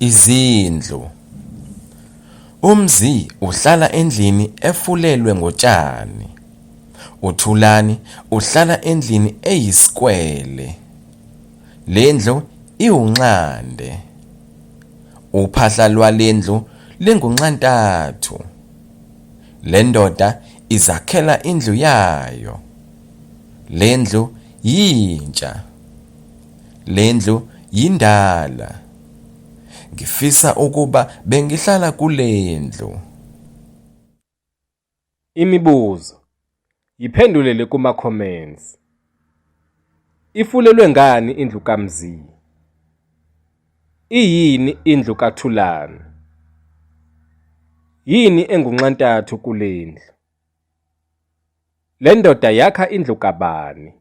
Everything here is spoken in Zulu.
Izindlu. UMzi uhlala endlini efulelwe ngotshani. UThulani uhlala endlini eyisikwele. Le ndlu iwunxande. Uphahla lwale ndlu lingunxantathu. Le ndoda izakhela indlu yayo. Le ndlu yintsha. Le ndlu yindala. Ngifisa ukuba bengihlala kule ndlu. Imibuzo, Yiphendulele kuma-comments. Ifulelwe ngani indlu kaMzi? Iyini indlu kaThulani? Yini engunxantathu kule ndlu? Le ndoda yakha indlu kabani?